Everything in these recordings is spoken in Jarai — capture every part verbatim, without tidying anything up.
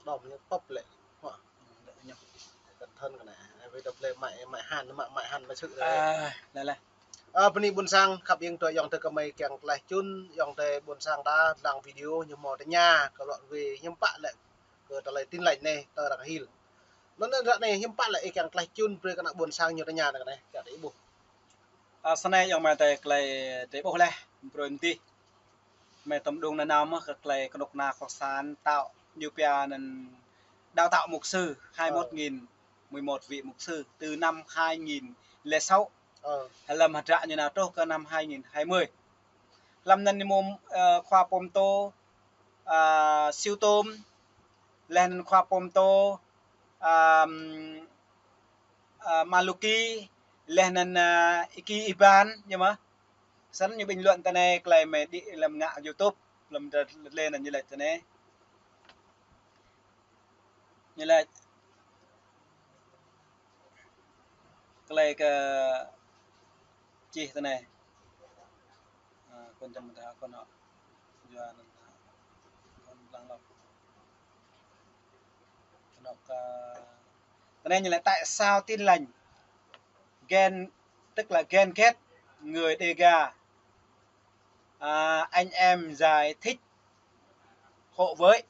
Tŏm ñu pŏp lĕ. Wah. Cẩn thận kơ anai. Ai, wai tơ plei mă, mă hăn, mă, mă hăn, mă sư̆ lĕ. À, lĕ, lĕ. Ơ, bơni ƀôn sang khăp iêng tui ayŏng adơi gơmơi kiăng tơlơi čun, ayŏng adơi ƀôn sang ta lăng video ñu hmâo tơña kơ lŏn wai hiư̆m pă lĕ kơ tơlơi Tin Lành anai, tơ arăng hil. Anŭn ră anai hiư̆m pă lĕ ih kiăng tơlơi čun brơi kơ ană ƀôn sang ñu tơña kơ anai, kiăng tơlơi ih ƀuh. À, sơnai ayŏng amai adơi tơlơi tơlơi ƀuh leh, brơi mơ̆n dih. Mơi tơm đung nanao mơ̆ kơ tơlơi kơnuk kơna cộng sản tŏ ñu pia anŭn đào tạo mục sư, hai mươi mốt nghìn, mười một vị mục sư từ năm hai nghìn lẻ sáu. Hlăm hơdră ñu nao truh kơ năm hai nghìn hai mươi. Hlăm anŭn ñu mơ̆, ơ, khua pô pơtô, ơ, Siu Tôm, laih anŭn khua pô pơtô, ơ, ơ, Maluki, laih anŭn, ơ, Iki Iban, ñu mơ̆. Snăn ñu bình luận tơ anai tơlơi mơi đĭ hlăm ngă YouTube, hlăm tơ-, tơlơi anŭn ñu laĭ tơ anai. Ñu laĭ tơlơi kơ čih tơ anai. À, kơ anŭn čăm mơta kơ anŭn. Yua anŭn, à, kơ anŭn lăng lŏk. Kơ anŭn, à, tơ anai ñu laĭ tại sao Tin Lành ghen, tức là ghen ghét người Đêga. À, anh em giải thích hộ với.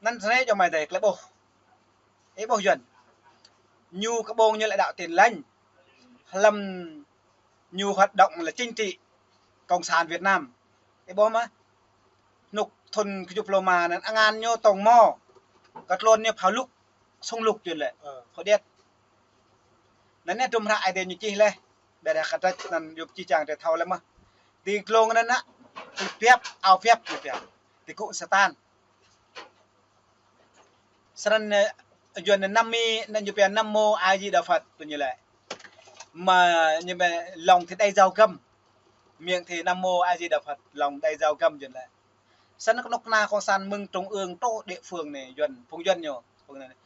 Anŭn sơnai ayŏng amai adơi tơlơi ƀuh. Ih ƀuh Yuan. Ñu kơ ƀong ñu lĕ đạo Tin Lành. Hlăm ñu hoạt động là chính trị Cộng sản Việt Nam. Ih ƀuh mơ̆. Hnŭk thŭn kơjuh pluh rơma anŭn angan ñu tŏng mơ̆. Kơ tlôn ñu phao lŭk, sung lŭk Yuan lĕ. Ơ. Phao điêt. Anŭn anai tơm hră Ơi Adai ñu čih leh. Ƀiă dah kơ drăč anŭn yua čih čang drơi thâo leh mơ̆. Ti glông anŭn nă, ti biăp, ao biăp ñu biăp. Ti gŭ Satan. Snăn, ơ, Yuan anŭn năm mi, anŭn ñu pia Nam Mô A Di Đà Phật, tui ñu lĕ. Mă ñu pia lòng thì đay dao găm. Miệng thì Nam Mô A Di Đà Phật, lòng đay dao găm Yuan lĕ. Snăn kơnuk kơna cộng sản mơ̆ng trung ương truh địa phương anai, Yuan, phung Yuan ñu, phung anai.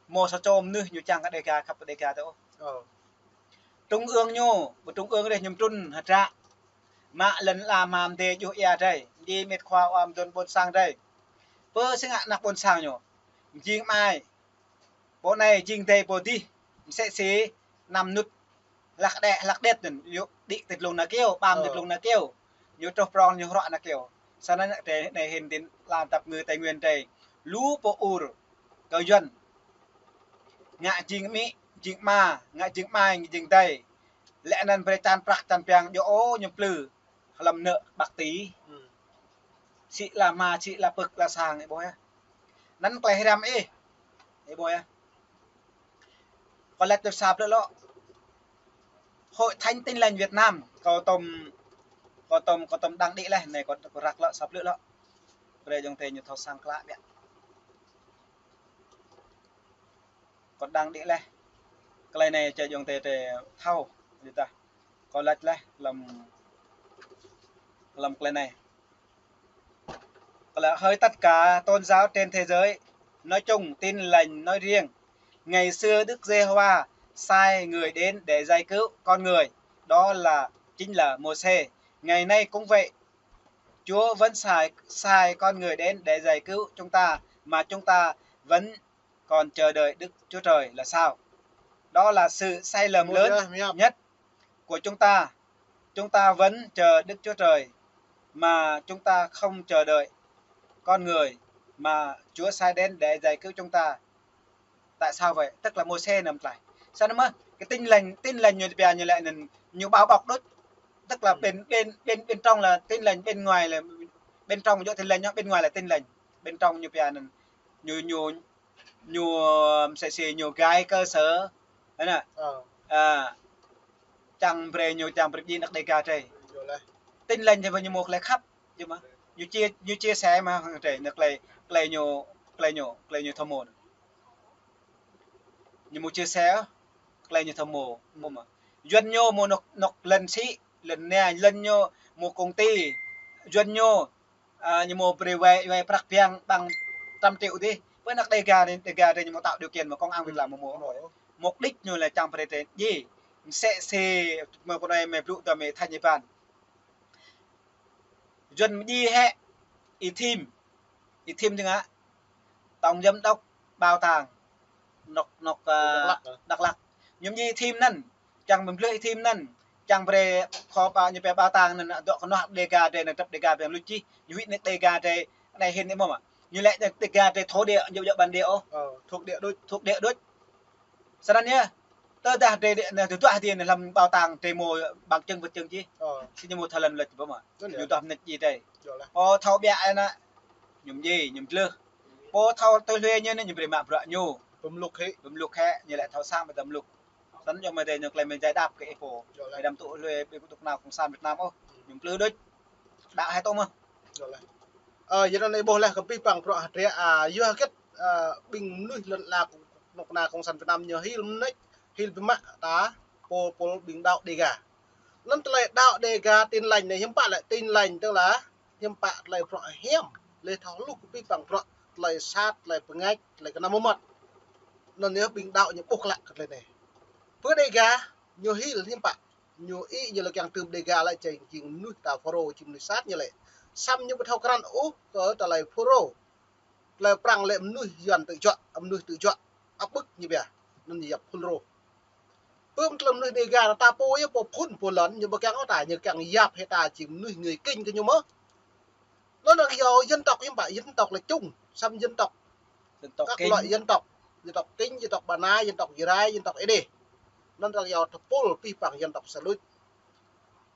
Mơ̆ sa čô mơnuih ñu čang kơ Đêga, khăp kơ Đêga tơ ôh. Ơ. Trung ương ñu, ƀơi trung ương dih ñu mtrŭn hơdră. Mă lŏn ala mơ̆ng dih djuh ia drơi, djai mĕt khua ua mơdôn ƀôn sang drơi. Pơ si ngă anăp ƀôn sang ñu. Jing amai. Pô anai jing adơi pô adih. Msĕ si anăm mơnŭt hlăk đĕ, hlăk đĕt anŭn, yua đĭ ti glông nao kơyâo, ƀam ti glông nao kơyâo. Ñu truh prŏng ñu hrŏ nao kơyâo. Snăn anai hĭn tin ala dap kơngư Tây Nguyên drơi. Lu pô ur kơ Yuan. Ngă jing amĭ, jing ama, ngă jing amai, ngă jing adơi. Lĕ anŭn brơi čan prăk čan piăng djơ̆ ôh ñu plư. Hlăm nơ̆ bak ti. Sĭ ala ama, sĭ ala pơ̆k ala sang, ih ƀuh yơh. Anŭn tơlơi hriăm ih. Ih ƀuh yơh. Kâo laĭ tui sa blư̆ lŏ. Hội Thánh Tin Lành Việt Nam, kâo tơm, kâo tơm, kâo tơm đăng đĭ leh, anai kâo, kâo răk lŏ, sa blư̆ lŏ. Brơi ayŏng adơi ñu thâo sang klă biă. Kâo đăng đĭ leh. Tơlơi anai či ayŏng adơi, adơi thâo, ƀiă dah. Kâo laĭ leh hlăm, hlăm tơlơi anai. Kâo laĭ hơi tất cả tôn giáo trên thế giới nói chung, Tin Lành nói riêng. Ngày xưa Đức Giê-hô-va sai người đến để giải cứu con người, đó là, chính là Môsê. Ngày nay cũng vậy, Chúa vẫn sai, sai con người đến để giải cứu chúng ta, mà chúng ta vẫn còn chờ đợi Đức Chúa Trời là sao? Đó là sự sai lầm lớn nhất của chúng ta. Chúng ta vẫn chờ Đức Chúa Trời, mà chúng ta không chờ đợi con người mà Chúa sai đến để giải cứu chúng ta. Tại sao vậy? Tức là Môsê anăm tlaih. Snăn mơ̆, cái Tin Lành, Tin Lành ñu pia ñu lĕ anŭn, ñu bao bọc đôč. Tức là bên, bên, bên, bên trong là Tin Lành, bên ngoài là, bên trong dŏ Tin Lành, bên ngoài là Tin Lành. Bên trong ñu pia anŭn, ñu, ñu, ñu, msĕ si ñu gai cơ sở, anŭn. Ơ. À, čang brơi ñu, čang brơi djai anăp Đêga drơi. Tin Lành thì ñu mơ̆ tơlơi khăp, djơ̆ mơ̆. Ñu chia, ñu chia sẻ mơ̆ hăng drơi, anŭn tơlơi, tơlơi ñu, tơlơi ñu, tơlơi ñu thâo mơ̆. Ñu mơ̆ chia sẻ, tơlơi ñu thâo mơ̆, mơ̆ mơ̆. Yuan ñu mơ̆ anŏ, anŏ lŏn sĭ, lŏn anai, lŏn ñu mơ̆ công ty. Yuan ñu, à, ñu mơ̆ brơi wai, wai prăk piăng ƀăng trăm triệu dih. Pơ anăp Đêga anai, Đêga anai ñu mơ̆ tạo điều kiện mơ̆ công ăn việc làm mơ̆ mơ̆. Mục đích ñu lĕ čang brơi tơ djai. Msĕ si mơ̆ kơ anai mơi blŭ tơ mơi tha ñu ban. Yuan mơ̆ djai hĕ, ih thim. Ih thim djơ̆ ngă. Tổng giám đốc bảo tàng, nŏk, nŏk, ơ, Dak Lak, ơ. Dak Lak. Ñu mơñi thim anŭn, čang mơmplih thim anŭn, čang brơi kơ ba, ñu pia bảo tàng anŭn, dŏ kơnuah Đêga drơi anŭn, trăp Đêga drơi luč čih, ñu huĭ anŭn Đêga drơi, anai hĭn anai mơ̆. Ñu lĕ Đêga drơi thổ địa, ñu djơ̆ bản địa ôh. Ơ, thuộc địa đôč. Thuộc địa đôč. Sơnăn yơh, tơdah drơi anŭn, tơdah drơi anŭn lăm bảo tàng drơi mơ̆ bằng chứng vật chứng čih. Ơ. Sĭt ñu mơ̆ thâo lăm lĕ ƀu mă. Anŭn yơh. Ñu tơdah mơnĕč čih drơi. Yơh lah. Ơ, thâo biă anŭn, ñu mơñi, ñu mơplih. Pô thâo tui hlue ñu anŭn ñu brơi mă bruă ñu. Pơmluk hĭ. Pơmluk hĭ, ñu lĕ thâo sang ƀơi tơmluk. Săn ñu mơ̆ tơ ñu klei mơ̆ jai đăp kơ ih pô. Yơh lah. Ƀơi đăm tŭ hlue ƀơi kơdŭk nao cộng sản Việt Nam ôh. Ñu mơplih đôč. Đăo hai tŏ mơ̆. Yơh lah. Ơ, yơh anai ƀuh lah kơ pih păng bruă hơdră, a, yua hơget, a, ƀing mơnuih lŏn ala kơnuk kơna cộng sản Việt Nam ñu hil mơnĕč, hil ƀu mă ta, pô, pô ƀing đaŏ Đêga. Anŭn tơlơi đaŏ Đêga Tin Lành anai hiư̆m pă lĕ Tin Lành tức là hiư̆m pă tơlơi bruă hiam, lĕ thâo hluh kơ pih păng bruă tơlơi sat, tơlơi pơngač, tơlơi kơnăm mơmŏt. Anŭn yơh ƀing đaŏ ñu ƀuh klă kơ tơlơi anai. Pơ Đêga, ñu hil hiư̆m pă, ñu ĭ ñu lĕ kiăng tơm Đêga lĕ jing, jing mơnuih ta Fulro, jing mơnuih sat ñu lĕ. Samơ̆ ñu ƀu thâo krăn ôh kơ tơlơi Fulro. Tơlơi Prăng lĕ mơnuih Yuan tơjuă, mơnuih tơjuă, ăp bưk ñu biă, anŭn ñu yap Fulro. Pơm tơlơi mơnuih Đêga ta pô yơh pô phŭn pô lŏn, ñu ƀu kiăng ôh ta, ñu kiăng yap hĭ ta jing mơnuih người Kinh kơ ñu mơ̆. Anŭn arăng iâu dân tộc hiư̆m pă, dân tộc là chung, samơ̆ dân tộc. Dân tộc các Kinh. Loại dân tộc, dân tộc Kinh, dân tộc Ba Na, dân tộc Jrai, dân tộc Êđê. Anŭn arăng iâu tơpul pih păng dân tộc sa luč.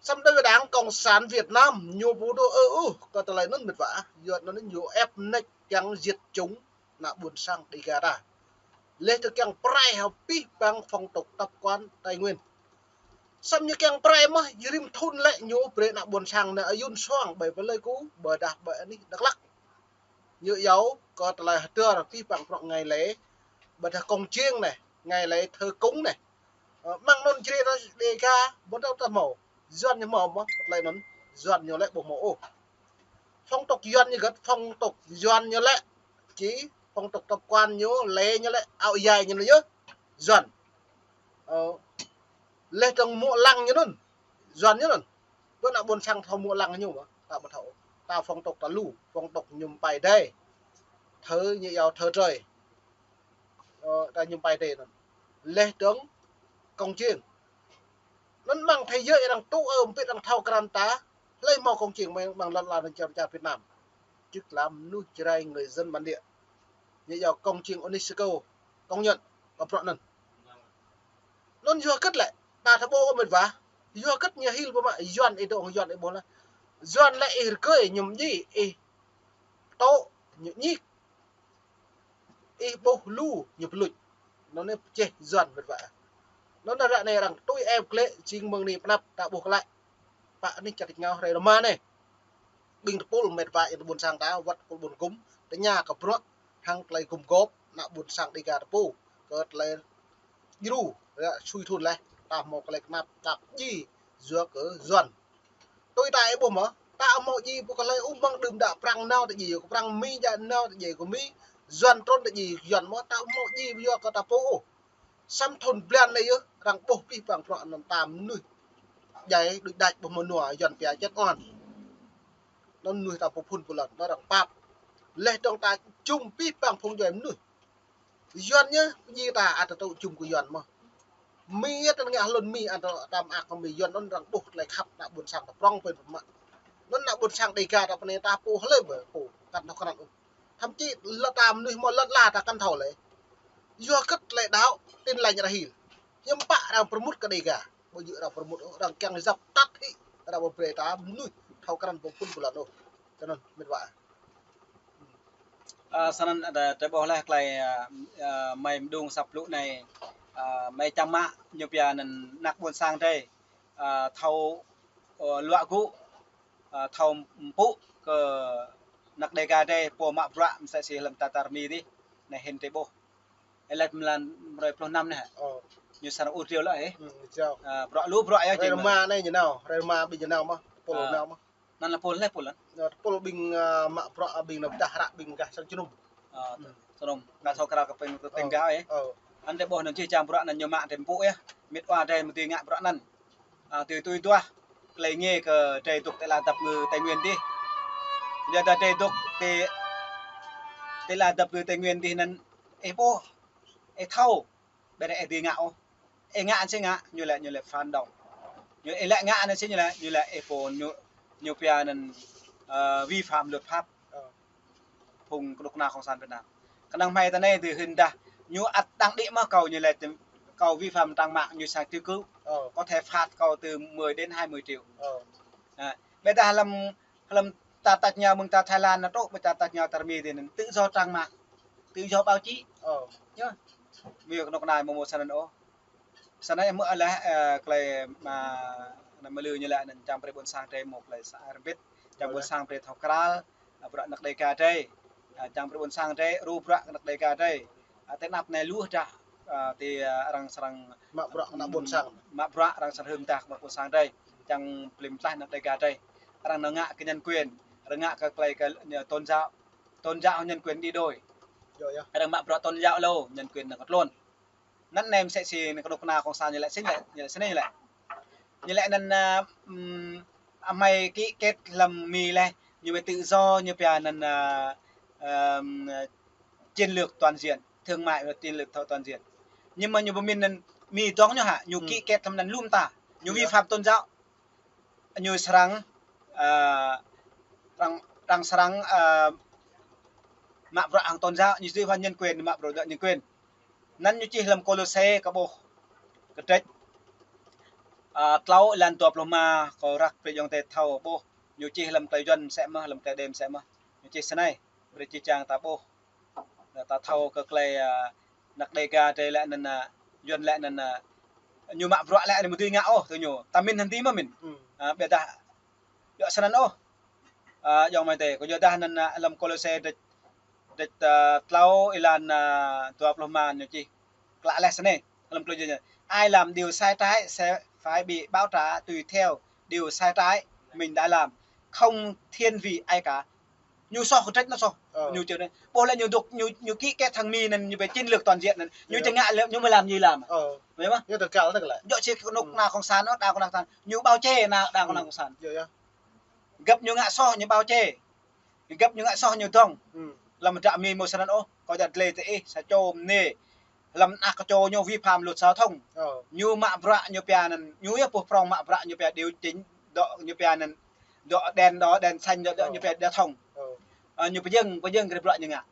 Samơ̆ đối với Đảng Cộng sản Việt Nam, ñu ƀu dŏ ư ôh kơ tơlơi anŭn mĕt wa, yua anŭn ñu ĕp mơnĕč kiăng diệt chủng ană ƀôn sang Đêga ta. Lĕ tơ kiăng pơrai hăng pih păng phong tục tập quán Tây Nguyên. Samơ̆ ñu kiăng pơrai mơ̆, ñu rĭm thŭn lĕ ñu brơi ană ƀôn sang anai ayun suang ƀơi Pleiku, ƀơi dah ƀơi anih Dak Lak. Ñu iâu kơ tơlơi hơdơr pih păng bruă ngày lễ, ƀơi dah cổng chiêng anai, ngày lễ thờ cúng anai. Ơ, mơ̆ng anŭn Jrai ta Đêga, ƀu thâo ta hmâo. Yuan ñu hmâo mơ̆, tơlơi anŭn, Yuan ñu lĕ ƀu hmâo ôh. Phong tục Yuan ñu hơget, phong tục Yuan ñu lĕ, či phong tục tập quán ñu, lễ ñu lĕ, áo dài ñu lĕ yơh, Yuan. Ơ, lĕ tơ̆ng mŭk lăng ñu anŭn, Yuan ñu anŭn. Ƀơi ană ƀôn sang thâo mŭk lăng ñu mơ̆, ta ƀu thâo. Ta phong tục ta lu, phong tục ñu pai đơi. Thờ ñu iâu thờ trời. Ơ, ta ñu pai đơi anŭn. Lĕ tơ̆ng cổng chiêng. Anŭn mơ̆ng thế giới arăng tŭ ơ, ƀu ƀing arăng thâo krăn ta, hlơi hmâo cổng chiêng mơ̆ng, mơ̆ng lŏn ala čar, čar Việt Nam. Tức là mơnuih Jrai người dân bản địa. Ñu iâu cổng chiêng UNESCO công nhận kơ bruă anŭn. Anŭn yua hơget lĕ, ta thâo ƀuh ôh mĕt wa. Yua hơget ñu hil ƀu mă, Yuan ih dŏ, Yuan ih ƀuh lah. Yuan lĕ ih rơgơi ñu mơñi, ih tŏ ñu ñik. Ih ƀuh lu ñu pơluč. Anŭn anai pơčeh Yuan mĕt wa. Anŭn anai ră anai arăng tui ĕp klĕ jing mơ̆ng anai pơnăp ta ƀuh klă. Pă anih čar tač rơngiao hrơi rơma anai. Ƀing tơpul mĕt wa ƀôn sang ta, wơ̆t tơpul ƀôn gum, tơña kơ bruă hăng tơlơi gum gôp ană ƀôn sang Đêga ta pô kơ tơlơi djru, ră sui thŭn laih, ta hmâo tơlơi kơnap kăp djai yua kơ Yuan. Tui ta ih ƀuh mơ̆, ta hmâo djai ƀu kơ hlơi ôh, mơ̆ng đưm đă Prăng nao ta djai kơ Prăng, Mi djă nao ta djai kơ Mi, Yuan trŭn ta djai Yuan mơ̆, ta hmâo djai yua kơ ta pô ôh. Samơ̆ thŭn blan anai yơh, arăng ƀuh pih păng bruă anŭn ta mơnuih djai đôč đač ƀuh mơnua Yuan pia čĕt oan. Anŭn mơnuih ta pơphŭn pơlŏn, anŭn arăng pap. Lĕ tơ̆ng ta jum pih păng phung djuai mơnuih. Yuan ñu, pơdjai ta ăt tŭ jum kơ Yuan mơ̆. Mi ăt ngă hlŭn Mi ăt ta mơak kơ Mi, Yuan anŭn arăng ƀuh tơlơi khăp ană ƀôn sang ta prŏng pơ̆n pơmă. Anŭn ană ƀôn sang Đêga ta pơ anai ta pô hlơi ƀơi pô, kăn thâo krăn ôh. Thậm chí lŏn ta mơnuih hmâo lŏn ala ta kăn thâo lĕ. Yua hơget lĕ đaŏ Tin Lành arăng hil. Hiư̆m pă arăng pơrơmut kơ Đêga. Ƀu djơ̆ arăng pơrơmut ôh, arăng kiăng djăp tăt hĭ, arăng ƀu brơi ta mơnuih thâo krăn pơphŭn pơlŏn ôh. Tui anŭn mĕt wa. Ơ, sơnăn, ơ, ta ƀuh laih tơlơi, ơ, ơ, mơi mơđung asăp lu anai, ơ, mơi čang mă ñu pia anŭn ană ƀôn sang drơi, ơ, thâo, ơ, luă gŭ, ơ, thâo mpŭ kơ ană Đêga drơi pô mă bruă mơsĕ si lăm Tatar Mi dih, anai hĭn ta ƀuh. Ơ, lĕ mlan hrơi pluh năm anai hă? Ơ. Ñu sar ur triu lĕ, ơ. Ơ, bruă lu bruă yơh. Hrơi rơma anai ñu nao, hrơi rơma ƀing ñu nao mơ̆, tơpul nao mơ̆. Anŭn lĕ tơpul lĕ, tơpul anŭn. Ơ, tơpul ƀing, ơ, mă bruă, ơ, ƀing nao pơdah ră ƀing gah sang jơnum. Ơ, jơnum. Gah sô kral kơ ƀing tơting gah yơh. Ơ. Anŭn ta ƀuh anŭn čih čang bruă anŭn ñu mă ta mpŭ yơh. Mĕt wa drơi mơ̆ tui ngă bruă anŭn. Ơ, tui tui duah. Tơlơi ngă kơ drơi dŏ tơlơi dăp ngư Tây Nguyên dih. Yua dah drơi dŏ tơ Tơlơi dăp kơ Tây Nguyên tih anŭn, ih ƀuh, ih thâo, ƀơi anai ih dưi ngă ôh. Ih ngă anŭn sĭt ngă, ñu lĕ, ñu lĕ phản động. Ñu, ih lĕ ngă anŭn sĭt ñu lĕ, ñu lĕ ih pô ñu, ñu pia anŭn, ơ, vi phạm luật pháp. Ơ. Phung kơnuk kơna Cộng sản Việt Nam. Kơnơ̆ng hmei tơ anai tơ hưn dah, ñu ăt đang đĭ mơ̆ kâo ñu lĕ, kâo vi phạm trang mạng ñu sang tứ cứ. Ơ. Có thể phạt kâo từ mười đến hai mươi triệu. Ơ. Ơ, ƀiădah lăm, lăm čar tač rơngiao mơ̆ng čar Thái Lan anŭn truh pơ čar tač rơngiao čar Mi tih anŭn tự do trang mạng, tự do báo chí. Ơ. Yơh. Mơ̆ kơnuk kơna mơ̆ mơ̆ sơnăn ôh. Sơnăn mơ̆ lĕ, ơ, tơlơi mă, anăm mơlư ñu lĕ anŭn čang brơi ƀôn sang drơi mơ̆ tơlơi sa ai rơmbit. Čang ƀôn sang brơi thâo krăl, ơ, bruă anăk Dega drơi. Ơ, čang brơi ƀôn sang drơi, ru bruă anăk Dega drơi. Ơ, tơ anăp anai luh dah, ơ, tơ, ơ, arăng srăng mă bruă anăk ƀôn sang. Mă bruă arăng srăng hơ̆m dah mă ƀôn sang drơi. Čang pơlim tlaih anăk Dega drơi. Arăng nao ngă kơ nhân quyền, arăng ngă kơ tơlơi kơ, ơ, tôn giáo. Tôn giáo nhân quyền đi đôi. Yơh, yơh. Arăng mă bruă tôn giáo lu, nhân quyền anŭn kơtlôn. Anŭn nem sĕ si kơnuk kơna Cộng sản ñu lĕ sĭt ñu lĕ, ñu lĕ sĭt ñu lĕ. Ñu lĕ anŭn, ơ, ưm, hmei ký kết lăm Mi lĕ, ñu mơ̆ tự do, ñu pia anŭn, ơ, ưm, chiến lược toàn diện, thương mại và chiến lược toàn diện. Nhưng mà ñu ƀu mĭn anŭn Mi dŏng ñu hă, ñu ký kết lăm anŭn lŏm ta, ñu vi phạm tôn giáo. Ñu srăng, ơ, arăng, arăng srăng, ơ, mă bruă hăng tôn giáo, ñu dưi hăng nhân quyền, mă bruă nhân quyền. Anŭn ñu čih lăm Kôlôse kơ ƀuh, kơdrĕč, ơ, klâo êlan dua pluh rơma, kâo răk brơi ayŏng adơi thâo ƀuh, ñu čih lăm tơlơi Yuan sĕ mơ̆, lăm tơlơi Đêm sĕ mơ̆. Ñu čih sơnai, brơi čih čang ta ƀuh. Lĕ ta thâo kơ tơlơi, ơ, anăk Dega drơi lĕ anŭn, ơ, Yuan lĕ anŭn, ơ, ñu mă bruă lĕ anŭn ƀu dưi ngă ôh tơ ñu. Ta mĭn hăng tih mơ̆ mĭn. Ơ, ƀiădah djơ̆ sơnăn ôh. Ơ, ayŏng amai adơi, kâo djơ̆ dah anŭn, ơ, lăm Kôlôse kơdrĕč, kơdrĕč, ơ, klâo êlan, ơ, dua pluh rơma ñu čih. Klă leh sơnai, lăm tơlơi Yuan ñu: Ai làm điều sai trái sẽ phải bị báo trả tùy theo điều sai trái mình đã làm, không thiên vị ai cả. Ñu soh, kơdrĕč anŭn soh. Ơ. Ñu čih anai. Ƀuh lĕ ñu dŏ, ñu, ñu ký kết hăng Mi anŭn, ñu pia chiến lược toàn diện anŭn. Ñu či ngă lĕ, ñu mơ̆ lăm ñu lăm. Ơ. Mơ̆ mơ̆? Ñu tơkal tơkal. Djơ̆ si kơnuk kơna Cộng sản anŭn, đảng kơnuk kơna Cộng sản. Ñu bao che anŭn đảng kơnuk kơna Cộng sản. Yơh, yơh. Gơ̆p ñu ngă soh, ñu bao che. Gơ̆p ñu ngă soh, ñu dŏng. Lăm dră Mi mơ̆ sơnăn ôh, kâo djă tơlơi tơ ih, sa čô mơnê. Lăm anăk kơ čô ñu vi phạm luật giao thông. Ơ. Ñu mă bruă ñu pia anŭn, ñu yơh pô prŏng mă bruă ñu pia điều chỉnh, dŏ ñu pia anŭn, dŏ đèn đỏ, đèn xanh, dŏ, dŏ ñu pia giao thông. Ơ. Ơ, ñu pơjing, pơjing kơ bruă ñu ngă.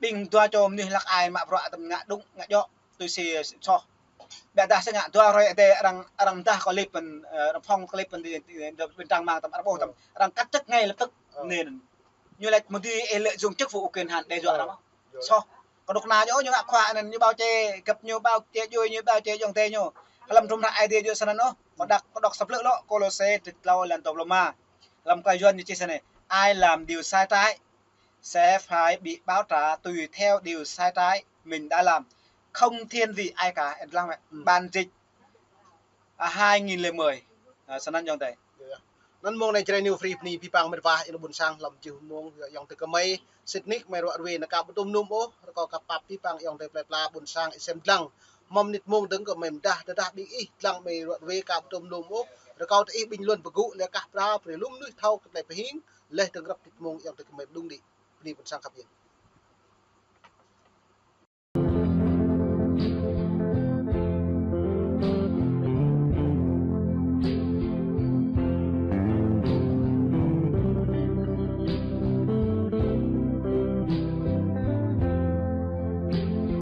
Ƀing dua čô mơnuih hlăk ai mă bruă tơm ngă đúng, ngă djơ̆, tui si soh. Ƀiădah sĭt ngă dua hrơi adih arăng, arăng dah kơ clip anŭn, ơ, arăng phŏng clip anŭn tơ, tơ, tơ, ƀơi trang mạng tơm arăng ƀuh tơm, arăng cắt chức ngay lập tức. Ơ. Anŭn. Ñu lĕ mơ̆ dưi ih lợi dụng chức vụ quyền hạn đe dọa arăng. Soh. Kơnuk kơna ñu, ñu ngă khua anŭn, ñu bao che, gơ̆p ñu bao che, djuai ñu bao che, ayŏng adơi ñu. Lăm hrŏm hră Ơi Adai djơ̆ sơnăn ôh. Kâo đŏk, kâo đŏk sa blư̆ lŏ, Kôlôse kơdrĕč klâo êlan dua pluh rơma. Lăm tơlơi Yuan ñu čih sơnai: Ai làm điều sai trái sẽ phải bị báo trả tùy theo điều sai trái mình đã làm, không thiên vị ai cả. Ơ, lăng mơ̆. Bản dịch, ơ, hai nghìn lẻ mười. Ơ, sơnăn ayŏng adơi. Yơh, yơh. Anŭn mông anai Jrai New Free bơni abih bang mĕt wa ayŏng adơi ƀôn sang lăm jih mông, ayŏng adơi kơmơi, sĭt nik mơi ruă ruê anŭn ka ƀu tŭm nŭm ôh, rơkâo kơ pap abih bang ayŏng adơi plơi pla ƀôn sang ih sem dlăng. Mơ̆ng mơnit mông dơ̆ng kơ mơi mơdah, tơdah ƀing ih dlăng mơi ruă ruê ka ƀu tŭm nŭm ôh, rơkâo tơ ih bình luận pơgŭ lĕ kah phrâo, brơi lu mơnuih thâo kơ tơlơi pơhing, laih dơ̆ng răp mơnit mông ayŏng adơi kơmơi mơđung đĭ. Bơni ƀôn sang khăp yơh.